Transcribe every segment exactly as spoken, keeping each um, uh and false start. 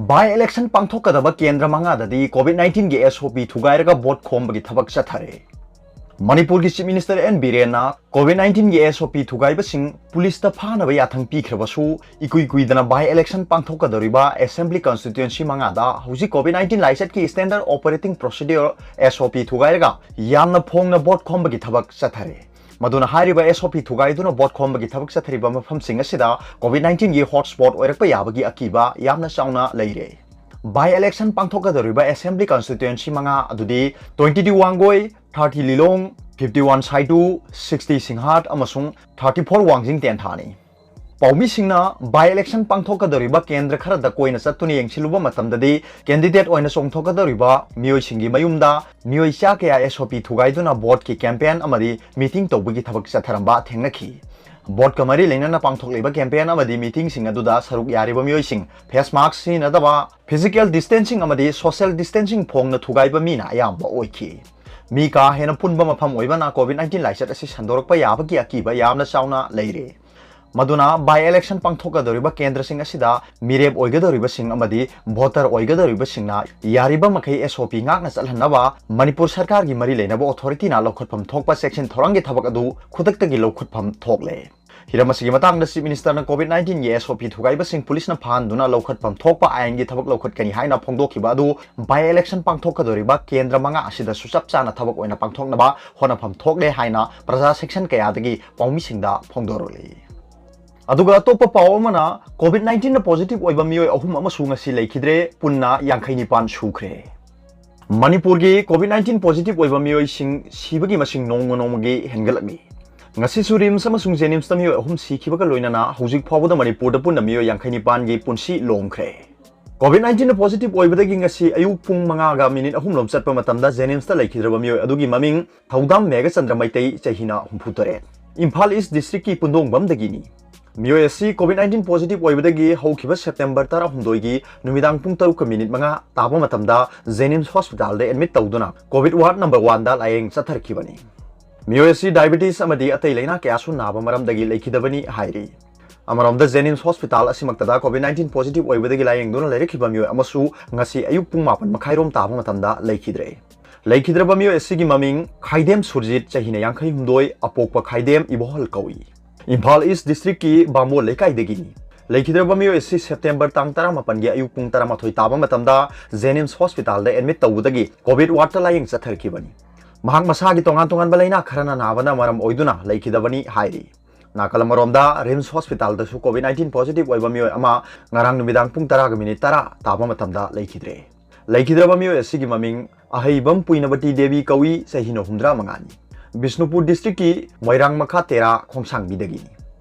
By election ꯄꯥꯡꯊꯣꯛꯀꯗꯕ ꯀꯦꯟꯗ꯭ꯔ ꯃꯉꯥꯗꯗꯤ COVID nineteen ꯒꯤ S O P ꯊꯨꯒꯥꯏꯔꯒ ꯚꯣꯠ ꯈꯣꯝꯕꯒꯤ ꯊꯕꯛ ꯆꯠꯊꯔꯦ꯫ ꯃꯅꯤꯄꯨꯔꯒꯤ Chief Minister N ꯕꯤꯔꯦꯟꯅ COVID nineteen ꯒꯤ S O P ꯊꯨꯒꯥꯏꯕꯁꯤꯡ ꯄꯨꯂꯤꯁꯇ ꯐꯥꯅꯕ ꯌꯥꯊꯪ ꯄꯤꯈ꯭ꯔꯕꯁꯨ, ꯏꯀꯨꯏ ꯀꯨꯏꯗꯅ by election ꯄꯥꯡꯊꯣꯛꯀꯗꯧꯔꯤꯕ Assembly Constituency ꯃꯉꯥꯗ ꯍꯧꯖꯤꯛ COVID nineteen ꯂꯥꯏꯆꯠꯀꯤ Standard Operating Procedure, S O P ꯊꯨꯒꯥꯏꯔꯒ ꯌꯥꯝꯅ ꯐꯣꯡꯅ ꯚꯣꯠ ꯈꯣꯝꯕꯒꯤ ꯊꯕꯛ ꯆꯠꯊꯔꯦ꯫ ꯃꯗꯨꯅ ꯍꯥꯏꯔꯤꯕ S O P ꯊꯨꯒꯥꯏꯗꯨꯅ ꯚꯣꯠ ꯈꯣꯝꯕꯒꯤ ꯊꯕꯛ ꯆꯠꯊꯔꯤꯕ ꯃꯐꯝꯁꯤꯡ ꯑꯁꯤꯗ COVID nineteen ꯒꯤ hotspot ꯑꯣꯏꯔꯛꯄ ꯌꯥꯕꯒꯤ ꯑꯀꯤꯕ ꯌꯥꯝꯅ ꯆꯥꯎꯅ ꯂꯩꯔꯦ꯫ By election ꯄꯥꯡꯊꯣꯛꯀꯗꯧꯔꯤꯕ Assembly Constituency ꯃꯉꯥ ꯑꯗꯨꯗꯤ twenty-two ꯋꯥꯡꯒꯣꯏ, thirty ꯂꯤꯂꯣꯡ, fifty-one ꯁꯥꯏꯗꯨ, sixty ꯁꯤꯡꯍꯥꯠ ꯑꯃꯁꯨꯡ thirty-four ꯋꯥꯡꯖꯤꯡ ꯇꯦꯟꯊꯥꯅꯤ꯫ ꯄꯥꯎꯃꯤꯁꯤꯡꯅ by election ꯄꯥꯡꯊꯣꯛꯀꯗꯧꯔꯤꯕ ꯀꯦꯟꯗ꯭ꯔ ꯈꯔꯗ ꯀꯣꯏꯅ ꯆꯠꯇꯨꯅ ꯌꯦꯡꯁꯤꯜꯂꯨꯕ ꯃꯇꯝꯗꯗꯤ, candidate ꯑꯣꯏꯅ ꯆꯣꯡꯊꯣꯛꯀꯗꯧꯔꯤꯕ ꯃꯤꯑꯣꯏꯁꯤꯡꯒꯤ ꯃꯌꯨꯝꯗ ꯃꯤꯑꯣꯏ ꯆꯥ ꯀꯌꯥ S O P ꯊꯨꯒꯥꯏꯗꯨꯅ ꯚꯣꯠꯀꯤ campaign ꯑꯃꯗꯤ meeting ꯇꯧꯕꯒꯤ ꯊꯕꯛ ꯆꯠꯊꯔꯝꯕ ꯊꯦꯡꯅꯈꯤ꯫ ꯚꯣꯠꯀ ꯃꯔꯤ ꯂꯩꯅꯅ ꯄꯥꯡꯊꯣꯛꯂꯤꯕ campaign ꯑꯃꯗꯤ meetingꯁꯤꯡ ꯑꯗꯨꯗ ꯁꯔꯨꯛ ꯌꯥꯔꯤꯕ ꯃꯤꯑꯣꯏꯁꯤꯡ face mask ꯁꯤꯖꯤꯟꯅꯗꯕ, physical distancing ꯑꯃꯗꯤ social distancing ꯐꯣꯡꯅ ꯊꯨꯒꯥꯏꯕ ꯃꯤꯅ ꯑꯌꯥꯝꯕ ꯑꯣꯏꯈꯤ꯫ ꯃꯤ ꯀꯥ ꯍꯦꯟꯅ ꯄꯨꯟꯕ ꯃꯐꯝ ꯑꯣꯏꯕꯅ COVID nineteen ꯂꯥꯏꯆꯠ ꯑꯁꯤ ꯁꯟꯗꯣꯔꯛꯄ ꯌꯥꯕꯒꯤ ꯑꯀꯤꯕ ꯌꯥꯝꯅ ꯆꯥꯎꯅ ꯂꯩꯔꯦ꯫ ꯃꯗꯨꯅ by election ꯄꯥꯡꯊꯣꯛꯀꯗꯧꯔꯤꯕ ꯀꯦꯟꯗ꯭ꯔꯁꯤꯡ ꯑꯁꯤꯗ ꯃꯤꯔꯦꯞ ꯑꯣꯏꯒꯗꯧꯔꯤꯕꯁꯤꯡ ꯑꯃꯗꯤ voter ꯑꯣꯏꯒꯗꯧꯔꯤꯕꯁꯤꯡꯅ ꯌꯥꯔꯤꯕ ꯃꯈꯩ S O P ꯉꯥꯛꯅ ꯆꯠꯍꯟꯅꯕ ꯃꯅꯤꯄꯨꯔ ꯁꯔꯀꯥꯔꯒꯤ ꯃꯔꯤ ꯂꯩꯅꯕ authorityꯅ ꯂꯧꯈꯠꯐꯝ ꯊꯣꯛꯄ ꯆꯦꯛꯁꯤꯟ ꯊꯧꯔꯥꯡꯒꯤ ꯊꯕꯛ ꯑꯗꯨ ꯈꯨꯗꯛꯇꯒꯤ ꯂꯧꯈꯠꯐꯝ ꯊꯣꯛꯂꯦ꯫ ꯍꯤꯔꯝ ꯑꯁꯤꯒꯤ ꯃꯇꯥꯡꯗ Chief Ministerꯅ COVID nineteen ꯒꯤ S O P ꯊꯨꯒꯥꯏꯕꯁꯤꯡ ꯄꯨꯂꯤꯁꯅ ꯐꯥꯍꯟꯗꯨꯅ ꯂꯧꯈꯠꯐꯝ ꯊꯣꯛꯄ ꯑꯥꯏꯟꯒꯤ ꯊꯕꯛ ꯂꯧꯈꯠꯀꯅꯤ ꯍꯥꯏꯅ ꯐꯣꯡꯗꯣꯛꯈꯤꯕ ꯑꯗꯨ by election ꯄꯥꯡꯊꯣꯛꯀꯗꯧꯔꯤꯕ ꯀꯦꯟꯗ꯭ꯔ ꯃꯉꯥ ꯑꯁꯤꯗꯁꯨ ꯆꯞ ꯆꯥꯅ ꯊꯕꯛ ꯑꯣꯏꯅ ꯄꯥꯡꯊꯣꯛꯅꯕ ꯍꯣꯠꯅꯐꯝ ꯊꯣꯛꯂꯦ ꯍꯥꯏꯅ ꯄ꯭ꯔꯖꯥ section ꯀꯌꯥꯗꯒꯤ ꯄꯥꯎꯃꯤꯁꯤꯡꯗ ꯐꯣꯡꯗꯣꯔꯛꯂꯤ꯫ ꯑꯗꯨꯒ ꯑꯇꯣꯞꯄ ꯄꯥꯎ ꯑꯃꯅ, COVID nineteenꯅ positive ꯑꯣꯏꯕ ꯃꯤꯑꯣꯏ ꯑꯍꯨꯝ ꯑꯃꯁꯨ ꯉꯁꯤ ꯂꯩꯈꯤꯗ꯭ꯔꯦ, ꯄꯨꯟꯅ ꯌꯥꯡꯈꯩ ꯅꯤꯄꯥꯟ ꯁꯨꯈ꯭ꯔꯦ꯫ ꯃꯅꯤꯄꯨꯔꯒꯤ COVID nineteen positive ꯑꯣꯏꯕ ꯃꯤꯑꯣꯏꯁꯤꯡ ꯁꯤꯕꯒꯤ ꯃꯁꯤꯡ ꯅꯣꯡꯃ ꯅꯣꯡꯃꯒꯤ ꯍꯦꯟꯒꯠꯂꯛꯂꯤ꯫ ꯉꯁꯤꯁꯨ RIMS ꯑꯃꯁꯨꯡ JNIMSꯇ ꯃꯤꯑꯣꯏ ꯑꯍꯨꯝ ꯁꯤꯈꯤꯕꯒ ꯂꯣꯏꯅꯅ ꯍꯧꯖꯤꯛ ꯐꯥꯎꯕꯗ ꯃꯅꯤꯄꯨꯔꯗ ꯄꯨꯟꯅ ꯃꯤꯑꯣꯏ ꯌꯥꯡꯈꯩ ꯅꯤꯄꯥꯟꯒꯤ ꯄꯨꯟꯁꯤ ꯂꯣꯝꯈ꯭ꯔꯦ꯫ COVID nineteenꯗ positive ꯑꯣꯏꯕꯗꯒꯤ ꯉꯁꯤ ꯑꯌꯨꯛ ꯄꯨꯡ ꯃꯉꯥꯒ minute ꯑꯍꯨꯝ ꯂꯣꯝ ꯆꯠꯄ ꯃꯇꯝꯗ JNIMSꯇ ꯂꯩꯈꯤꯗ꯭ꯔꯕ ꯃꯤꯑꯣꯏ ꯑꯗꯨꯒꯤ ꯃꯃꯤꯡ ꯊꯧꯗꯥꯝ ꯃꯦꯘꯆꯟꯗ꯭ꯔ ꯃꯩꯇꯩ, ꯆꯍꯤꯅ ꯍꯨꯝꯐꯨ ꯇꯔꯦꯠ, ꯏꯝꯐꯥꯜ East Districtꯀꯤ ꯄꯨꯟꯗꯣꯡꯕꯝꯗꯒꯤꯅꯤ꯫ ꯃꯤꯑꯣꯏ ꯑꯁꯤ COVID nineteen positive ꯑꯣꯏꯕꯗꯒꯤ ꯍꯧꯈꯤꯕ September ꯇꯔꯥꯍꯨꯝꯗꯣꯏꯒꯤ ꯅꯨꯃꯤꯗꯥꯡ ꯄꯨꯡ ꯇꯔꯨꯛꯀ minute ꯃꯉꯥ ꯇꯥꯕ ꯃꯇꯝꯗ JNIMS hospitalꯗ admit ꯇꯧꯗꯨꯅ COVID ward number oneꯗ ꯂꯥꯌꯦꯡ ꯆꯠꯊꯔꯛꯈꯤꯕꯅꯤ꯫ ꯃꯤꯑꯣꯏ ꯑꯁꯤ diabetes ꯑꯃꯗꯤ ꯑꯇꯩ ꯂꯩꯅꯥ ꯀꯌꯥꯁꯨ ꯅꯥꯕ ꯃꯔꯝꯗꯒꯤ ꯂꯩꯈꯤꯗꯕꯅꯤ ꯍꯥꯏꯔꯤ꯫ ꯑꯃꯔꯣꯝꯗ, ꯖꯦꯅꯤꯝꯁ ꯍꯣꯁꯄꯤꯇꯥꯜ ꯑꯁꯤꯃꯛꯇꯗ COVID nineteen positive ꯑꯣꯏꯕꯗꯒꯤ ꯂꯥꯌꯦꯡꯗꯨꯅ ꯂꯩꯔꯛꯈꯤꯕ ꯃꯤꯑꯣꯏ ꯑꯃꯁꯨ ꯉꯁꯤ ꯑꯌꯨꯛ ꯄꯨꯡ ꯃꯥꯄꯟ ꯃꯈꯥꯏꯔꯣꯝ ꯇꯥꯕ ꯃꯇꯝꯗ ꯂꯩꯈꯤꯗ꯭ꯔꯦ꯫ ꯂꯩꯈꯤꯗ꯭ꯔꯕ ꯃꯤꯑꯣꯏ ꯑꯁꯤꯒꯤ ꯃꯃꯤꯡ ꯈꯥꯏꯗꯦꯝ ꯁꯨꯔꯖꯤꯠ, ꯆꯍꯤꯅ ꯌꯥꯡꯈꯩ ꯍꯨꯝꯗꯣꯏ, ꯑꯄꯣꯛꯄ ꯈꯥꯏꯗꯦꯝ ꯏꯕꯣꯍꯜ ꯀꯧꯏ꯫ ꯏꯝꯐꯥꯜ ꯏꯁ ꯗꯤꯁꯇ꯭ꯔꯤꯛꯀꯤ ꯕꯥꯝꯕꯣꯜ ꯂꯩꯀꯥꯏꯗꯒꯤꯅꯤ꯫ ꯂꯩꯈꯤꯗ꯭ꯔꯕ ꯃꯤꯑꯣꯏ ꯑꯁꯤ ꯁꯦꯞꯇꯦꯝꯕꯔ ꯇꯥꯡ ꯇꯔꯥꯃꯥꯄꯟꯒꯤ ꯑꯌꯨꯛ ꯄꯨꯡ ꯇꯔꯥꯃꯥꯊꯣꯏ ꯇꯥꯕ ꯃꯇꯝꯗ ꯖꯦꯅꯤꯝꯁ ꯍꯣꯁꯄꯤꯇꯥꯜꯗ ꯑꯦꯗꯃꯤꯠ ꯇꯧꯕꯗꯒꯤ ꯀꯣꯚꯤꯗ ꯋꯥꯔꯗꯇ ꯂꯥꯌꯦꯡ ꯆꯠꯊꯔꯛꯈꯤꯕꯅꯤ꯫ ꯃꯍꯥꯛ ꯃꯁꯥꯒꯤ ꯇꯣꯉꯥꯟ ꯇꯣꯉꯥꯟꯕ ꯂꯥꯏꯅꯥ ꯈꯔꯅ ꯅꯥꯕꯅ ꯃꯔꯝ ꯑꯣꯏꯗꯨꯅ ꯂꯩꯈꯤꯗꯕꯅꯤ ꯍꯥꯏꯔꯤ꯫ ꯅꯥꯀꯜ ꯑꯃꯔꯣꯝꯗ, ꯔꯤꯝꯁ ꯍꯣꯁꯄꯤꯇꯥꯜꯗꯁꯨ COVID nineteen positive ꯑꯣꯏꯕ ꯃꯤꯑꯣꯏ ꯑꯃ ꯉꯔꯥꯡ ꯅꯨꯃꯤꯗꯥꯡ ꯄꯨꯡ ꯇꯔꯥꯒ ꯃꯤꯅꯤꯠ ꯇꯔꯥ ꯇꯥꯕ ꯃꯇꯝꯗ ꯂꯩꯈꯤꯗ꯭ꯔꯦ꯫ ꯂꯩꯈꯤꯗ꯭ꯔꯕ ꯃꯤꯑꯣꯏ ꯑꯁꯤꯒꯤ ꯃꯃꯤꯡ ꯑꯍꯩꯕꯝ ꯄꯨꯏꯅꯕꯇꯤ ꯗꯦꯕꯤ ꯀꯧꯏ, ꯆꯍꯤꯅ ꯍꯨꯝꯗ꯭ꯔꯥ ꯃꯉꯥꯅꯤ꯫ ꯕꯤꯁꯅꯨꯄꯨꯔ ꯗꯤꯁꯇ꯭ꯔꯤꯛꯀꯤ ꯃꯣꯏꯔꯥꯡ ꯃꯈꯥ ꯇꯦꯔꯥ ꯈꯣꯡꯁꯥꯡꯕꯤꯗꯒꯤꯅꯤ꯫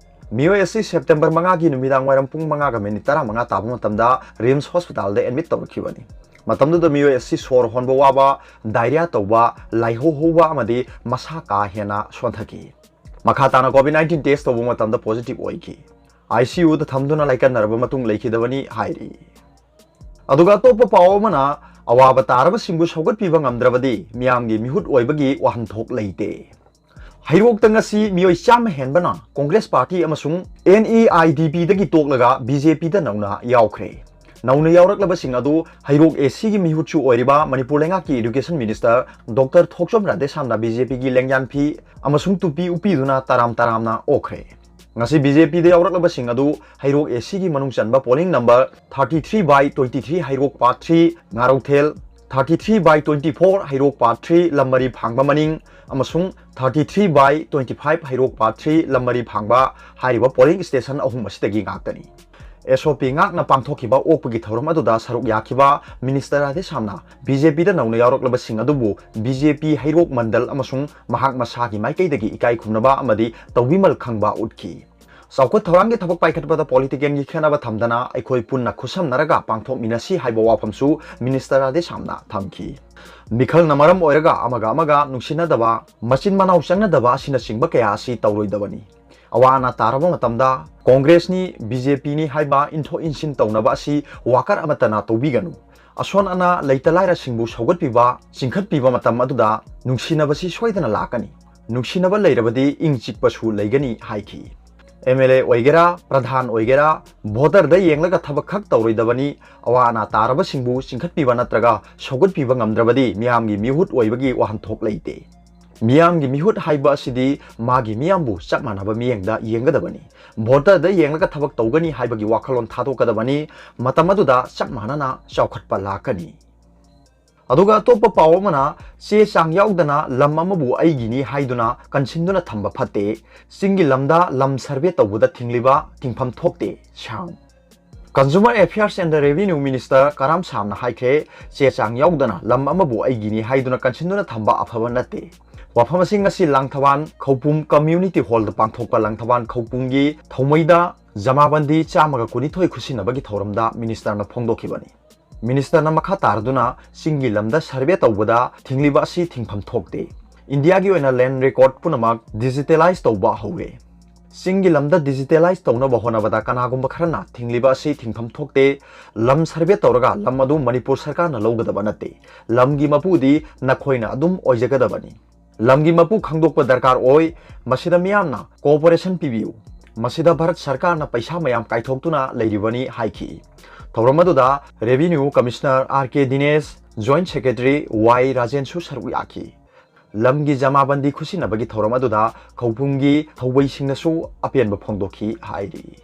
ꯃꯤꯑꯣꯏ ꯑꯁꯤ ꯁꯦꯞꯇꯦꯝꯕꯔ ꯃꯉꯥꯒꯤ ꯅꯨꯃꯤꯗꯥꯡ ꯋꯥꯏꯔꯝ ꯄꯨꯡ ꯃꯉꯥꯒ ꯃꯤꯅꯤꯠ ꯇꯔꯥꯃꯉꯥ ꯇꯥꯕ ꯃꯇꯝꯗ ꯔꯤꯝꯁ ꯍꯣꯁꯄꯤꯇꯥꯜꯗ ꯑꯦꯗꯃꯤꯠ ꯇꯧꯔꯛꯈꯤꯕꯅꯤ꯫ ꯃꯇꯝꯗꯨꯗ ꯃꯤꯑꯣꯏ ꯑꯁꯤ ꯁꯣꯔ ꯍꯣꯟꯕ ꯋꯥꯕ, ꯗꯥꯏꯔꯤꯌꯥ ꯇꯧꯕ, ꯂꯥꯏꯍꯧ ꯍꯧꯕ ꯑꯃꯗꯤ ꯃꯁꯥ ꯀꯥ ꯍꯦꯟꯅ ꯁꯣꯟꯊꯈꯤ꯫ ꯃꯈꯥ ꯇꯥꯅ COVID nineteen test ꯇꯧꯕ ꯃꯇꯝꯗ positive ꯑꯣꯏꯈꯤ꯫ ICUꯗ ꯊꯝꯗꯨꯅ ꯂꯥꯏꯀꯠꯅꯔꯕ ꯃꯇꯨꯡ ꯂꯩꯈꯤꯗꯕꯅꯤ ꯍꯥꯏꯔꯤ꯫ ꯑꯗꯨꯒ ꯑꯇꯣꯞꯄ ꯄꯥꯎ ꯑꯃꯅ, ꯑꯋꯥꯕ ꯇꯥꯔꯕꯁꯤꯡꯕꯨ ꯁꯧꯒꯠꯄꯤꯕ ꯉꯝꯗ꯭ꯔꯕꯗꯤ ꯃꯤꯌꯥꯝꯒꯤ ꯃꯤꯍꯨꯠ ꯑꯣꯏꯕꯒꯤ ꯋꯥꯍꯟꯊꯣꯛ ꯂꯩꯇꯦ꯫ ꯍꯩꯔꯣꯛꯇ ꯉꯁꯤ ꯃꯤꯑꯣꯏ ꯆꯥꯝꯃ ꯍꯦꯟꯕꯅ ꯀꯣꯡꯒ꯭ꯔꯦꯁ ꯄꯥꯔꯇꯤ ꯑꯃꯁꯨꯡ NEIDPꯗꯒꯤ ꯇꯣꯛꯂꯒ BJPꯗ ꯅꯧꯅ ꯌꯥꯎꯈ꯭ꯔꯦ꯫ ꯅꯧꯅ ꯌꯥꯎꯔꯛꯂꯕꯁꯤꯡ ꯑꯗꯨ ꯍꯩꯔꯣꯛ ACꯒꯤ ꯃꯤꯍꯨꯠꯁꯨ ꯑꯣꯏꯔꯤꯕ ꯃꯅꯤꯄꯨꯔ ꯂꯩꯉꯥꯛꯀꯤ Education Minister Doctor ꯊꯣꯛꯆꯣꯝ ꯔꯥꯙꯦꯁ꯭ꯌꯥꯝꯅ BJPꯒꯤ ꯂꯦꯡꯌꯥꯟ ꯐꯤ ꯑꯃꯁꯨꯡ ꯇꯨꯄꯤ ꯎꯞꯄꯤꯗꯨꯅ ꯇꯔꯥꯝ ꯇꯔꯥꯝꯅ ꯑꯣꯛꯈ꯭ꯔꯦ꯫ ꯉꯁꯤ BJPꯗ ꯌꯥꯎꯔꯛꯂꯕꯁꯤꯡ ꯑꯗꯨ ꯍꯩꯔꯣꯛ ACꯒꯤ ꯃꯅꯨꯡ ꯆꯟꯕ polling number thirty three by twenty three Heirok Part three, ꯉꯥꯔꯧꯊꯦꯜ, thirty three by twenty four Heirok Part three ꯂꯝꯃꯔꯤ ꯐꯥꯡꯕ ꯃꯅꯤꯡ, ꯑꯃꯁꯨꯡ thirty three by twenty five Heirok Part three ꯂꯝꯃꯔꯤ ꯐꯥꯡꯕ ꯍꯥꯏꯔꯤꯕ polling station ꯑꯍꯨꯝ ꯑꯁꯤꯗꯒꯤ ꯉꯥꯛꯇꯅꯤ꯫ SOP ꯉꯥꯛꯅ ꯄꯥꯡꯊꯣꯛꯈꯤꯕ ꯑꯣꯛꯄꯒꯤ ꯊꯧꯔꯝ ꯑꯗꯨꯗ ꯁꯔꯨꯛ ꯌꯥꯈꯤꯕ Minister ꯔꯥꯙꯦꯁ꯭ꯌꯥꯝꯅ BJPꯗ ꯅꯧꯅ ꯌꯥꯎꯔꯛꯂꯕꯁꯤꯡ ꯑꯗꯨꯕꯨ BJP ꯍꯩꯔꯣꯛ ꯃꯟꯗꯜ ꯑꯃꯁꯨꯡ ꯃꯍꯥꯛ ꯃꯁꯥꯒꯤ ꯃꯥꯏꯀꯩꯗꯒꯤ ꯏꯀꯥꯏ ꯈꯨꯝꯅꯕ ꯑꯃꯗꯤ ꯇꯧꯕꯤꯃꯜ ꯈꯪꯕ ꯎꯠꯈꯤ꯫ ꯆꯥꯎꯈꯠ ꯊꯧꯔꯥꯡꯒꯤ ꯊꯕꯛ ꯄꯥꯏꯈꯠꯄꯗ politicalꯒꯤ ꯈꯦꯠꯅꯕ ꯊꯝꯗꯅ ꯑꯩꯈꯣꯏ ꯄꯨꯟꯅ ꯈꯨꯠꯁꯝꯅꯔꯒ ꯄꯥꯡꯊꯣꯛꯃꯤꯟꯅꯁꯤ ꯍꯥꯏꯕ ꯋꯥꯐꯝꯁꯨ Minister ꯔꯥꯙꯦꯁ꯭ꯌꯥꯝꯅ ꯊꯝꯈꯤ꯫ ꯃꯤꯈꯜꯅ ꯃꯔꯝ ꯑꯣꯏꯔꯒ ꯑꯃꯒ ꯑꯃꯒ ꯅꯨꯡꯁꯤꯅꯗꯕ, ꯃꯆꯤꯟ ꯃꯅꯥꯎ ꯆꯪꯅꯗꯕ ꯑꯁꯤꯅꯆꯤꯡꯕ ꯀꯌꯥ ꯑꯁꯤ ꯇꯧꯔꯣꯏꯗꯕꯅꯤ꯫ ꯑꯋꯥ ꯑꯅꯥ ꯇꯥꯔꯕ ꯃꯇꯝꯗ ꯀꯣꯡꯒ꯭ꯔꯦꯁꯅꯤ, BJPꯅꯤ ꯍꯥꯏꯕ ꯏꯟꯊꯣꯛ ꯏꯟꯁꯤꯟ ꯇꯧꯅꯕ ꯑꯁꯤ worker ꯑꯃꯠꯇꯅ ꯇꯧꯕꯤꯒꯅꯨ꯫ ꯑꯁꯣꯟ ꯑꯅꯥ, ꯂꯩꯇ ꯂꯥꯏꯔꯁꯤꯡꯕꯨ ꯁꯧꯒꯠꯄꯤꯕ, ꯆꯤꯡꯈꯠꯄꯤꯕ ꯃꯇꯝ ꯑꯗꯨꯗ ꯅꯨꯡꯁꯤꯅꯕꯁꯤ ꯁꯣꯏꯗꯅ ꯂꯥꯛꯀꯅꯤ꯫ ꯅꯨꯡꯁꯤꯅꯕ ꯂꯩꯔꯕꯗꯤ ꯏꯪ ꯆꯤꯛꯄꯁꯨ ꯂꯩꯒꯅꯤ ꯍꯥꯏꯈꯤ꯫ ꯑꯦꯝ ꯑꯦꯜ ꯑꯦ ꯑꯣꯏꯒꯦꯔꯥ, ꯄ꯭ꯔꯙꯥꯟ ꯑꯣꯏꯒꯦꯔꯥ, ꯚꯣꯇꯔꯗ ꯌꯦꯡꯂꯒ ꯊꯕꯛ ꯈꯛ ꯇꯧꯔꯣꯏꯗꯕꯅꯤ꯫ ꯑꯋꯥ ꯑꯅꯥ ꯇꯥꯔꯕꯁꯤꯡꯕꯨ ꯆꯤꯡꯈꯠꯄꯤꯕ ꯅꯠꯇ꯭ꯔꯒ ꯁꯧꯒꯠꯄꯤꯕ ꯉꯝꯗ꯭ꯔꯕꯗꯤ ꯃꯤꯌꯥꯝꯒꯤ ꯃꯤꯍꯨꯠ ꯑꯣꯏꯕꯒꯤ ꯋꯥꯍꯟꯊꯣꯛ ꯂꯩꯇꯦ꯫ ꯃꯤꯌꯥꯝꯒꯤ ꯃꯤꯍꯨꯠ ꯍꯥꯏꯕ ꯑꯁꯤꯗꯤ ꯃꯥꯒꯤ ꯃꯤꯌꯥꯝꯕꯨ ꯆꯞ ꯃꯥꯟꯅꯕ ꯃꯤꯠꯌꯦꯡꯗ ꯌꯦꯡꯒꯗꯕꯅꯤ꯫ ꯚꯣꯇꯔꯗ ꯌꯦꯡꯂꯒ ꯊꯕꯛ ꯇꯧꯒꯅꯤ ꯍꯥꯏꯕꯒꯤ ꯋꯥꯈꯜꯂꯣꯟ ꯊꯥꯗꯣꯛꯀꯗꯕꯅꯤ꯫ ꯃꯇꯝ ꯑꯗꯨꯗ ꯆꯞ ꯃꯥꯟꯅꯅ ꯆꯥꯎꯈꯠꯄ ꯂꯥꯛꯀꯅꯤ꯫ ꯑꯗꯨꯒ ꯑꯇꯣꯞꯄ ꯄꯥꯎ ꯑꯃꯅ, ꯆꯦ ꯆꯥꯡ ꯌꯥꯎꯗꯅ ꯂꯝ ꯑꯃꯕꯨ ꯑꯩꯒꯤꯅꯤ ꯍꯥꯏꯗꯨꯅ ꯀꯟꯁꯤꯟꯗꯨꯅ ꯊꯝꯕ ꯐꯠꯇꯦ꯫ ꯆꯤꯡꯒꯤ ꯂꯝꯗ ꯂꯝ ꯁꯔꯚꯦ ꯇꯧꯕꯗ ꯊꯤꯡꯂꯤꯕ ꯊꯤꯡꯐꯝ ꯊꯣꯛꯇꯦ, ꯁꯥꯝ꯫ Consumer Affairs and Revenue Minister ꯀꯔꯥꯝ ꯁꯥꯝꯅ ꯍꯥꯏꯈ꯭ꯔꯦ, ꯆꯦ ꯆꯥꯡ ꯌꯥꯎꯗꯅ ꯂꯝ ꯑꯃꯕꯨ ꯑꯩꯒꯤꯅꯤ ꯍꯥꯏꯗꯨꯅ ꯀꯟꯁꯤꯟꯗꯨꯅ ꯊꯝꯕ ꯑꯐꯕ ꯅꯠꯇꯦ꯫ ꯋꯥꯐꯝ ꯑꯁꯤ ꯉꯁꯤ ꯂꯥꯡꯊꯕꯥꯟ ꯈꯧꯄꯨꯝ Community Hallꯗ ꯄꯥꯡꯊꯣꯛꯄ ꯂꯥꯡꯊꯕꯥꯟ ꯈꯧꯄꯨꯝꯒꯤ ꯊꯧꯃꯩꯗ ꯖꯃꯥꯕꯟꯗꯤ ꯆꯥꯝꯃꯒ ꯀꯨꯟꯅꯤꯊꯣꯏ ꯈꯨꯠꯁꯤꯟꯅꯕꯒꯤ ꯊꯧꯔꯝꯗ ministerꯅ ꯐꯣꯡꯗꯣꯛꯈꯤꯕꯅꯤ꯫ Ministerꯅ ꯃꯈꯥ ꯇꯥꯔꯗꯨꯅ ꯆꯤꯡꯒꯤ ꯂꯝꯗ ꯁꯔꯚꯦ ꯇꯧꯕꯗ ꯊꯤꯡꯂꯤꯕ ꯑꯁꯤ ꯊꯤꯡꯐꯝ ꯊꯣꯛꯇꯦ꯫ ꯏꯟꯗꯤꯌꯥꯒꯤ ꯑꯣꯏꯅ land record ꯄꯨꯝꯅꯃꯛ digitalize ꯇꯧꯕ ꯍꯧꯔꯦ꯫ ꯆꯤꯡꯒꯤ ꯂꯝꯗ digitalize ꯇꯧꯅꯕ ꯍꯣꯠꯅꯕꯗ ꯀꯅꯥꯒꯨꯝꯕ ꯈꯔꯅ ꯊꯤꯡꯂꯤꯕ ꯑꯁꯤ ꯊꯤꯡꯐꯝ ꯊꯣꯛꯇꯦ꯫ ꯂꯝ ꯁꯔꯚꯦ ꯇꯧꯔꯒ ꯂꯝ ꯑꯗꯨ ꯃꯅꯤꯄꯨꯔ ꯁꯔꯀꯥꯔꯅ ꯂꯧꯒꯗꯕ ꯅꯠꯇꯦ꯫ ꯂꯝꯒꯤ ꯃꯄꯨꯗꯤ ꯅꯈꯣꯏꯅ ꯑꯗꯨꯝ ꯑꯣꯏꯖꯒꯗꯕꯅꯤ꯫ ꯂꯝꯒꯤ ꯃꯄꯨ ꯈꯪꯗꯣꯛꯄ ꯗꯔꯀꯥꯔ ꯑꯣꯏ꯫ ꯃꯁꯤꯗ ꯃꯤꯌꯥꯝꯅ cooperation ꯄꯤꯕꯤꯌꯨ꯫ ꯃꯁꯤꯗ ꯚꯥꯔꯠ ꯁꯔꯀꯥꯔꯅ ꯄꯩꯁꯥ ꯃꯌꯥꯝ ꯀꯥꯏꯊꯣꯛꯇꯨꯅ ꯂꯩꯔꯤꯕꯅꯤ ꯍꯥꯏꯈꯤ꯫ ꯊꯧꯔꯝ ꯑꯗꯨꯗ Revenue Commissioner R K ꯗꯤꯅꯦꯁ, Joint Secretary Y ꯔꯥꯖꯦꯟꯁꯨ ꯁꯔꯨꯛ ꯌꯥꯈꯤ꯫ ꯂꯝꯒꯤ ꯖꯃꯥꯕꯟꯗꯤ ꯈꯨꯠꯁꯤꯟꯅꯕꯒꯤ ꯊꯧꯔꯝ ꯑꯗꯨꯗ ꯈꯧꯄꯨꯝꯒꯤ ꯊꯧꯕꯩꯁꯤꯡꯅꯁꯨ ꯑꯄꯦꯟꯕ ꯐꯣꯡꯗꯣꯛꯈꯤ ꯍꯥꯏꯔꯤ꯫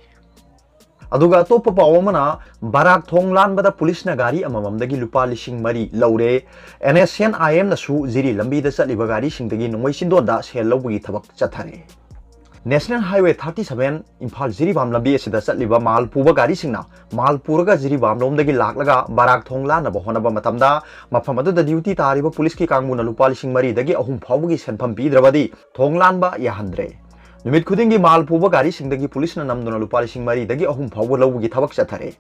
ꯑꯗꯨꯒ ꯑꯇꯣꯞꯄ ꯄꯥꯎ ꯑꯃꯅ, ꯕꯔꯥꯛ ꯊꯣꯡ ꯂꯥꯟꯕꯗ ꯄꯨꯂꯤꯁꯅ ꯒꯥꯔꯤ ꯑꯃꯃꯝꯗꯒꯤ ꯂꯨꯄꯥ ꯂꯤꯁꯤꯡ ꯃꯔꯤ ꯂꯧꯔꯦ꯫ NSCN-IMꯅꯁꯨ ꯖꯤꯔꯤ ꯂꯝꯕꯤꯗ ꯆꯠꯂꯤꯕ ꯒꯥꯔꯤꯁꯤꯡꯗꯒꯤ ꯅꯣꯡꯃꯩ ꯆꯤꯟꯗꯣꯟꯗ ꯁꯦꯜ ꯂꯧꯕꯒꯤ ꯊꯕꯛ ꯆꯠꯊꯔꯦ꯫ National Highway thirty seven Imphal Jiribam ꯂꯝꯕꯤ ꯑꯁꯤꯗ ꯆꯠꯂꯤꯕ ꯃꯥꯜ ꯄꯨꯕ ꯒꯥꯔꯤꯁꯤꯡꯅ ꯃꯥꯜ ꯄꯨꯔꯒ ꯖꯤꯔꯤꯕꯥꯝ ꯂꯣꯝꯗꯒꯤ ꯂꯥꯛꯂꯒ ꯕꯔꯥꯛ ꯊꯣꯡ ꯂꯥꯟꯅꯕ ꯍꯣꯠꯅꯕ ꯃꯇꯝꯗ ꯃꯐꯝ ꯑꯗꯨꯗ duty ꯇꯥꯔꯤꯕ ꯄꯨꯂꯤꯁꯀꯤ ꯀꯥꯡꯕꯨꯅ ꯂꯨꯄꯥ ꯂꯤꯁꯤꯡ ꯃꯔꯤꯗꯒꯤ ꯑꯍꯨꯝ ꯐꯥꯎꯕꯒꯤ ꯁꯦꯟꯐꯝ ꯄꯤꯗ꯭ꯔꯕꯗꯤ ꯊꯣꯡ ꯂꯥꯟꯕ ꯌꯥꯍꯟꯗ꯭ꯔꯦ꯫ ꯅꯨꯃꯤꯠ ꯈꯨꯗꯤꯡꯒꯤ ꯃꯥꯜ ꯄꯨꯕ ꯒꯥꯔꯤꯁꯤꯡꯗꯒꯤ ꯄꯨꯂꯤꯁꯅ ꯅꯝꯗꯨꯅ ꯂꯨꯄꯥ ꯂꯤꯁꯤꯡ ꯃꯔꯤꯗꯒꯤ ꯑꯍꯨꯝ ꯐꯥꯎꯕ ꯂꯧꯕꯒꯤ ꯊꯕꯛ ꯆꯠꯊꯔꯦ꯫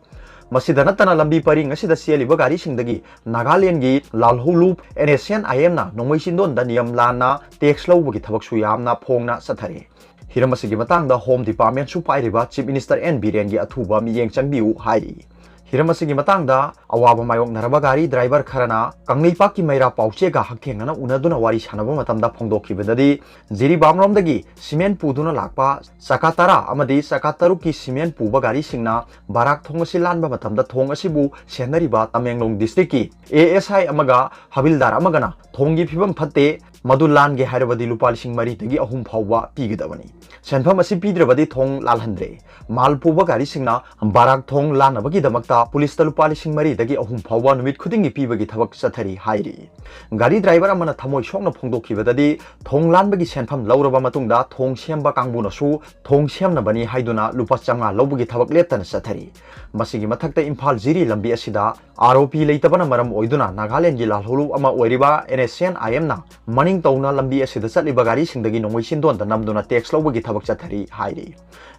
ꯃꯁꯤꯗ ꯅꯠꯇꯅ ꯂꯝꯕꯤ ꯄꯔꯤꯡ ꯑꯁꯤꯗ ꯆꯦꯜꯂꯤꯕ ꯒꯥꯔꯤꯁꯤꯡꯗꯒꯤ ꯅꯥꯒꯥꯂꯦꯟꯒꯤ ꯂꯥꯜꯍꯧꯂꯨꯞ NSCN-IMꯅ ꯅꯣꯡꯃꯩ ꯆꯤꯟꯗꯣꯟꯗ ꯅꯤꯌꯝ ꯂꯥꯟꯅ tax ꯂꯧꯕꯒꯤ ꯊꯕꯛꯁꯨ ꯌꯥꯝꯅ ꯐꯣꯡꯅ ꯆꯠꯊꯔꯦ꯫ ꯍꯤꯔꯝ ꯑꯁꯤꯒꯤ ꯃꯇꯥꯡꯗ Home Departmentꯁꯨ ꯄꯥꯏꯔꯤꯕ Chief Minister N ꯕꯤꯔꯦꯟꯒꯤ ꯑꯊꯨꯕ ꯃꯤꯠꯌꯦꯡ ꯆꯪꯕꯤꯌꯨ ꯍꯥꯏꯔꯤ꯫ ꯍꯤꯔꯝ ꯑꯁꯤꯒꯤ ꯃꯇꯥꯡꯗ ꯑꯋꯥꯕ ꯃꯥꯌꯣꯛꯅꯔꯕ ꯒꯥꯔꯤ ꯗ꯭ꯔꯥꯏꯚꯔ ꯈꯔꯅ ꯀꯪꯂꯩꯄꯥꯛꯀꯤ ꯃꯩꯔꯥ ꯄꯥꯎꯆꯦꯒ ꯍꯛꯊꯦꯡꯅꯅ ꯎꯅꯗꯨꯅ ꯋꯥꯔꯤ ꯁꯥꯟꯅꯕ ꯃꯇꯝꯗ ꯐꯣꯡꯗꯣꯛꯈꯤꯕꯗꯗꯤ, ꯖꯤꯔꯤꯕꯥꯝꯔꯣꯝꯗꯒꯤ ꯁꯤꯃꯦꯟ ꯄꯨꯗꯨꯅ ꯂꯥꯛꯄ ꯆꯀꯥ ꯇꯔꯥ ꯑꯃꯗꯤ ꯆꯀꯥ ꯇꯔꯨꯛꯀꯤ ꯁꯤꯃꯦꯟ ꯄꯨꯕ ꯒꯥꯔꯤꯁꯤꯡꯅ ꯕꯥꯔꯥꯛ ꯊꯣꯡ ꯑꯁꯤ ꯂꯥꯟꯕ ꯃꯇꯝꯗ ꯊꯣꯡ ꯑꯁꯤꯕꯨ ꯁꯦꯟꯅꯔꯤꯕ ꯇꯃꯦꯡꯂꯣꯡ ꯗꯤꯁꯇ꯭ꯔꯤꯛꯀꯤ ꯑꯦ ꯑꯦꯁ ꯑꯥꯏ ꯑꯃꯒ ꯍꯕꯤꯜꯗꯥꯔ ꯑꯃꯒꯅ ꯊꯣꯡꯒꯤ ꯐꯤꯕꯝ ꯐꯠꯇꯦ, ꯃꯗꯨ ꯂꯥꯟꯒꯦ ꯍꯥꯏꯔꯕꯗꯤ ꯂꯨꯄꯥ ꯂꯤꯁꯤꯡ ꯃꯔꯤꯗꯒꯤ ꯑꯍꯨꯝ ꯐꯥꯎꯕ ꯄꯤꯒꯗꯕꯅꯤ꯫ ꯁꯦꯟꯐꯝ ꯑꯁꯤ ꯄꯤꯗ꯭ꯔꯕꯗꯤ ꯊꯣꯡ ꯂꯥꯜꯍꯟꯗ꯭ꯔꯦ꯫ ꯃꯥꯜ ꯄꯨꯕ ꯒꯥꯔꯤꯁꯤꯡꯅ ꯕꯥꯔꯥꯛ ꯊꯣꯡ ꯂꯥꯟꯅꯕꯒꯤꯗꯃꯛꯇ ꯄꯨꯂꯤꯁꯇ ꯂꯨꯄꯥ ꯂꯤꯁꯤꯡ ꯃꯔꯤꯗꯒꯤ ꯑꯍꯨꯝ ꯐꯥꯎꯕ ꯅꯨꯃꯤꯠ ꯈꯨꯗꯤꯡꯒꯤ ꯄꯤꯕꯒꯤ ꯊꯕꯛ ꯆꯠꯊꯔꯤ ꯍꯥꯏꯔꯤ꯫ ꯒꯥꯔꯤ ꯗ꯭ꯔꯥꯏꯚꯔ ꯑꯃꯅ ꯊꯃꯣꯏ ꯁꯣꯛꯅ ꯐꯣꯡꯗꯣꯛꯈꯤꯕꯗꯗꯤ, ꯊꯣꯡ ꯂꯥꯟꯕꯒꯤ ꯁꯦꯟꯐꯝ ꯂꯧꯔꯕ ꯃꯇꯨꯡꯗ ꯊꯣꯡ ꯁꯦꯝꯕ ꯀꯥꯡꯕꯨꯅꯁꯨ ꯊꯣꯡ ꯁꯦꯝꯅꯕꯅꯤ ꯍꯥꯏꯗꯨꯅ ꯂꯨꯄꯥ ꯆꯥꯝꯃꯉꯥ ꯂꯧꯕꯒꯤ ꯊꯕꯛ ꯂꯦꯞꯇꯅ ꯆꯠꯊꯔꯤ꯫ ꯃꯁꯤꯒꯤ ꯃꯊꯛꯇ ꯏꯝꯐꯥꯜ ꯖꯤꯔꯤ ꯂꯝꯕꯤ ꯑꯁꯤꯗ ꯑꯥꯔ ꯑꯣ ꯄꯤ ꯂꯩꯇꯕꯅ ꯃꯔꯝ ꯑꯣꯏꯗꯨꯅ ꯅꯥꯒꯥꯂꯦꯟꯒꯤ ꯂꯥꯜꯍꯧꯂꯨꯞ ꯑꯃ ꯑꯣꯏꯔꯤꯕ ꯑꯦꯟ ꯑꯦꯁ ꯑꯦꯟ ꯑꯥꯏ ꯑꯦꯝꯅ ꯃꯅꯤꯡ ꯇꯧꯅ ꯂꯝꯕꯤ ꯑꯁꯤꯗ ꯆꯠꯂꯤꯕ ꯒꯥꯔꯤꯁꯤꯡꯗꯒꯤ ꯅꯣꯡꯃꯩ ꯆꯤꯟꯗꯣꯟꯗ ꯅꯝꯗꯨꯅ ꯇꯦꯛꯁ ꯂꯧꯕꯒꯤ ꯊꯕꯛ ꯆꯠꯊꯔꯤ ꯍꯥꯏꯔꯤ꯫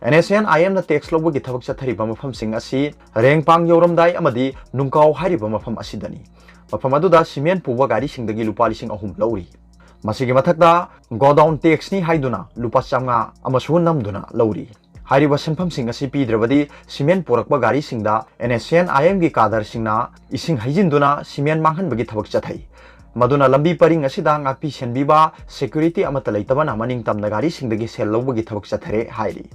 ꯑꯦꯟ ꯑꯦꯁ ꯑꯦꯟ ꯑꯥꯏ ꯑꯦꯝꯅ ꯇꯦꯛꯁ ꯂꯧꯕꯒꯤ ꯊꯕꯛ ꯆꯠꯊꯔꯤꯕ ꯃꯐꯝꯁꯤꯡ ꯑꯁꯤ ꯔꯦꯡꯄꯥꯡ ꯌꯧꯔꯝꯗꯥꯏ ꯑꯃꯗꯤ ꯅꯨꯡꯀꯥꯎ ꯍꯥꯏꯔꯤꯕ ꯃꯐꯝ ꯑꯁꯤꯗꯅꯤ꯫ ꯃꯐꯝ ꯑꯗꯨꯗ ꯁꯤꯃꯦꯟ ꯄꯨꯕ ꯒꯥꯔꯤꯁꯤꯡꯗꯒꯤ ꯂꯨꯄꯥ ꯂꯤꯁꯤꯡ ꯑꯍꯨꯝ ꯂꯧꯔꯤ꯫ ꯃꯁꯤꯒꯤ ꯃꯊꯛꯇ ꯒꯣꯗꯥꯎꯟ ꯇꯦꯛꯁꯅꯤ ꯍꯥꯏꯗꯨꯅ ꯂꯨꯄꯥ ꯆꯥꯝꯃꯉꯥ ꯑꯃꯁꯨ ꯅꯝꯗꯨꯅ ꯂꯧꯔꯤ꯫ ꯍꯥꯏꯔꯤꯕ ꯁꯦꯟꯐꯝꯁꯤꯡ ꯑꯁꯤ ꯄꯤꯗ꯭ꯔꯕꯗꯤ ꯁꯤꯃꯦꯟ ꯄꯨꯔꯛꯄ ꯒꯥꯔꯤꯁꯤꯡꯗ ꯑꯦꯟ ꯑꯦꯁ ꯑꯦꯟ ꯑꯥꯏ ꯑꯦꯝꯒꯤ ꯀꯥꯗꯔꯁꯤꯡꯅ ꯏꯁꯤꯡ ꯍꯩꯖꯤꯟꯗꯨꯅ ꯁꯤꯃꯦꯟ ꯃꯥꯡꯍꯟꯕꯒꯤ ꯊꯕꯛ ꯆꯠꯊꯩ꯫ ꯃꯗꯨꯅ ꯂꯝꯕꯤ ꯄꯔꯤꯡ ꯑꯁꯤꯗ ꯉꯥꯛꯄꯤ ꯁꯦꯟꯕꯤꯕ ꯁꯦꯀ꯭ꯌꯨꯔꯤꯇꯤ ꯑꯃꯠꯇ ꯂꯩꯇꯕꯅ ꯃꯅꯤꯡ ꯇꯝꯅ ꯒꯥꯔꯤꯁꯤꯡꯗꯒꯤ ꯁꯦꯜ ꯂꯧꯕꯒꯤ ꯊꯕꯛ ꯆꯠꯊꯔꯦ ꯍꯥꯏꯔꯤ꯫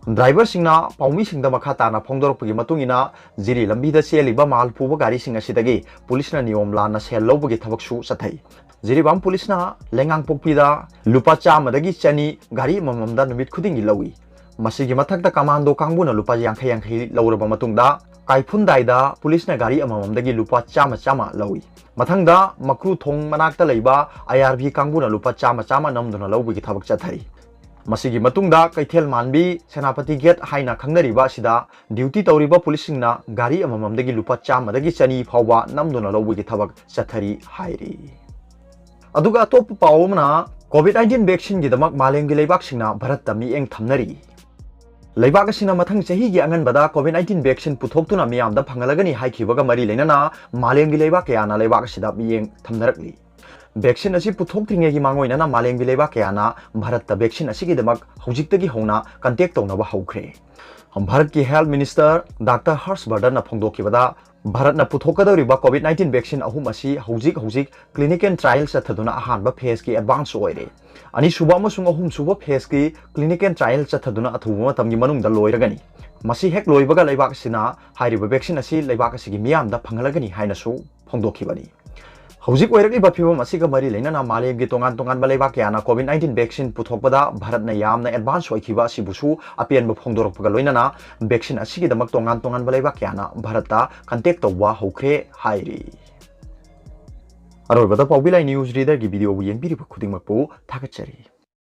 ꯗ꯭ꯔꯥꯏꯚꯔꯁꯤꯡꯅ ꯄꯥꯎꯃꯤꯁꯤꯡꯗ ꯃꯈꯥ ꯇꯥꯅ ꯐꯣꯡꯗꯣꯔꯛꯄꯒꯤ ꯃꯇꯨꯡ ꯏꯟꯅ, ꯖꯤꯔꯤ ꯂꯝꯕꯤꯗ ꯆꯦꯜꯂꯤꯕ ꯃꯥꯜ ꯄꯨꯕ ꯒꯥꯔꯤꯁꯤꯡ ꯑꯁꯤꯗꯒꯤ ꯄꯨꯂꯤꯁꯅ ꯅꯤꯌꯣꯝ ꯂꯥꯟꯅ ꯁꯦꯜ ꯂꯧꯕꯒꯤ ꯊꯕꯛꯁꯨ ꯆꯠꯊꯩ꯫ ꯖꯤꯔꯤꯕꯥꯝ ꯄꯨꯂꯤꯁꯅ ꯂꯩꯉꯥꯡꯄꯣꯛꯄꯤꯗ ꯂꯨꯄꯥ ꯆꯥꯝꯃꯗꯒꯤ ꯆꯅꯤ ꯒꯥꯔꯤ ꯑꯃꯃꯝꯗ ꯅꯨꯃꯤꯠ ꯈꯨꯗꯤꯡꯒꯤ ꯂꯧꯏ꯫ ꯃꯁꯤꯒꯤ ꯃꯊꯛꯇ ꯀꯃꯥꯟꯗꯣ ꯀꯥꯡꯕꯨꯅ ꯂꯨꯄꯥ ꯌꯥꯡꯈꯩ ꯌꯥꯡꯈꯩ ꯂꯧꯔꯕ ꯃꯇꯨꯡꯗ, ꯀꯥꯏꯐꯨꯟꯗꯥꯏꯗ ꯄꯨꯂꯤꯁꯅ ꯒꯥꯔꯤ ꯑꯃꯃꯝꯗꯒꯤ ꯂꯨꯄꯥ ꯆꯥꯝꯃ ꯆꯥꯝꯃ ꯂꯧꯏ꯫ ꯃꯊꯪꯗ ꯃꯀ꯭ꯔꯨ ꯊꯣꯡ ꯃꯅꯥꯛꯇ ꯂꯩꯕ ꯑꯥꯏ ꯑꯥꯔ ꯕꯤ ꯀꯥꯡꯕꯨꯅ ꯂꯨꯄꯥ ꯆꯥꯝꯃ ꯆꯥꯝꯃ ꯅꯝꯗꯨꯅ ꯂꯧꯕꯒꯤ ꯊꯕꯛ ꯆꯠꯊꯔꯤ꯫ ꯃꯁꯤꯒꯤ ꯃꯇꯨꯡꯗ ꯀꯩꯊꯦꯜ ꯃꯥꯟꯕꯤ ꯁꯦꯅꯥꯄꯇꯤ ꯒꯦꯠ ꯍꯥꯏꯅ ꯈꯪꯅꯔꯤꯕ ꯑꯁꯤꯗ ꯗ꯭ꯌꯨꯇꯤ ꯇꯧꯔꯤꯕ ꯄꯨꯂꯤꯁꯁꯤꯡꯅ ꯒꯥꯔꯤ ꯑꯃꯃꯝꯗꯒꯤ ꯂꯨꯄꯥ ꯆꯥꯝꯃꯗꯒꯤ ꯆꯅꯤ ꯐꯥꯎꯕ ꯅꯝꯗꯨꯅ ꯂꯧꯕꯒꯤ ꯊꯕꯛ ꯆꯠꯊꯔꯤ ꯍꯥꯏꯔꯤ꯫ ꯑꯗꯨꯒ ꯑꯇꯣꯞꯄ ꯄꯥꯎ ꯑꯃꯅ, ꯀꯣꯚꯤꯗ ꯅꯥꯏꯟꯇꯤꯟ ꯚꯦꯛꯁꯤꯟꯒꯤꯗꯃꯛ ꯃꯥꯂꯦꯝꯒꯤ ꯂꯩꯕꯥꯛꯁꯤꯡꯅ ꯚꯥꯔꯠꯇ ꯃꯤꯠꯌꯦꯡ ꯊꯝꯅꯔꯤ꯫ ꯂꯩꯕꯥꯛ ꯑꯁꯤꯅ ꯃꯊꯪ ꯆꯍꯤꯒꯤ ꯑꯉꯟꯕꯗ ꯀꯣꯚꯤꯗ ꯅꯥꯏꯟꯇꯤꯟ ꯚꯦꯛꯁꯤꯟ ꯄꯨꯊꯣꯛꯇꯨꯅ ꯃꯤꯌꯥꯝꯗ ꯐꯪꯍꯜꯂꯒꯅꯤ ꯍꯥꯏꯈꯤꯕꯒ ꯃꯔꯤ ꯂꯩꯅꯅ ꯃꯥꯂꯦꯝꯒꯤ ꯂꯩꯕꯥꯛ ꯀꯌꯥꯅ ꯂꯩꯕꯥꯛ ꯑꯁꯤꯗ ꯃꯤꯠꯌꯦꯡ ꯊꯝꯅꯔꯛꯂꯤ꯫ Vaccine ꯑꯁꯤ ꯄꯨꯊꯣꯛꯇ꯭ꯔꯤꯉꯩꯒꯤ ꯃꯥꯡꯑꯣꯏꯅꯅ ꯃꯥꯂꯦꯝꯒꯤ ꯂꯩꯕꯥꯛ ꯀꯌꯥꯅ ꯚꯥꯔꯠꯇ vaccine ꯑꯁꯤꯒꯤꯗꯃꯛ ꯍꯧꯖꯤꯛꯇꯒꯤ ꯍꯧꯅ contact ꯇꯧꯅꯕ ꯍꯧꯈ꯭ꯔꯦ꯫ ꯚꯥꯔꯠꯀꯤ health minister ꯗꯥꯛꯇꯔ ꯍꯔꯁ ꯕꯔꯗꯟꯅ ꯐꯣꯡꯗꯣꯛꯈꯤꯕꯗ, ꯚꯥꯔꯠꯅ ꯄꯨꯊꯣꯛꯀꯗꯧꯔꯤꯕ COVID nineteen vaccine ꯑꯍꯨꯝ ꯑꯁꯤ ꯍꯧꯖꯤꯛ ꯍꯧꯖꯤꯛ clinical trial ꯆꯠꯊꯗꯨꯅ ꯑꯍꯥꯟꯕ phaseꯀꯤ advance ꯑꯣꯏꯔꯦ꯫ ꯑꯅꯤꯁꯨꯕ ꯑꯃꯁꯨꯡ ꯑꯍꯨꯝꯁꯨꯕ phaseꯀꯤ clinical trial ꯆꯠꯊꯗꯨꯅ ꯑꯊꯨꯕ ꯃꯇꯝꯒꯤ ꯃꯅꯨꯡꯗ ꯂꯣꯏꯔꯒꯅꯤ꯫ ꯃꯁꯤ ꯍꯦꯛ ꯂꯣꯏꯕꯒ ꯂꯩꯕꯥꯛ ꯑꯁꯤꯅ ꯍꯥꯏꯔꯤꯕ vaccine ꯑꯁꯤ ꯂꯩꯕꯥꯛ ꯑꯁꯤꯒꯤ ꯃꯤꯌꯥꯝꯗ ꯐꯪꯍꯜꯂꯒꯅꯤ ꯍꯥꯏꯅꯁꯨ ꯐꯣꯡꯗꯣꯛꯈꯤꯕꯅꯤ꯫ ꯍꯧꯖꯤꯛ ꯑꯣꯏꯔꯛꯂꯤꯕ ꯐꯤꯕꯝ ꯑꯁꯤꯒ ꯃꯔꯤ ꯂꯩꯅꯅ ꯃꯥꯂꯦꯝꯒꯤ ꯇꯣꯉꯥꯟ ꯇꯣꯉꯥꯟꯕ ꯂꯩꯕꯥꯛ ꯀꯌꯥꯅ COVID nineteen vaccine ꯄꯨꯊꯣꯛꯄꯗ ꯚꯥꯔꯠꯅ ꯌꯥꯝꯅ advance ꯑꯣꯏꯈꯤꯕ ꯑꯁꯤꯕꯨꯁꯨ ꯑꯄꯦꯟꯕ ꯐꯣꯡꯗꯣꯔꯛꯄꯒ ꯂꯣꯏꯅꯅ vaccine ꯑꯁꯤꯒꯤꯗꯃꯛ ꯇꯣꯉꯥꯟ ꯇꯣꯉꯥꯟꯕ ꯂꯩꯕꯥꯛ ꯀꯌꯥꯅ ꯚꯥꯔꯠꯇ contact ꯇꯧꯕ ꯍꯧꯈ꯭ꯔꯦ ꯍꯥꯏꯔꯤ꯫ ꯑꯔꯣꯏꯕꯗ ꯄꯥꯎꯕꯤ ꯂꯥꯏ news readerꯒꯤ videoꯕꯨ ꯌꯦꯡꯕꯤꯔꯤꯕ ꯈꯨꯗꯤꯡꯃꯛꯄꯨ ꯊꯥꯒꯠꯆꯔꯤ꯫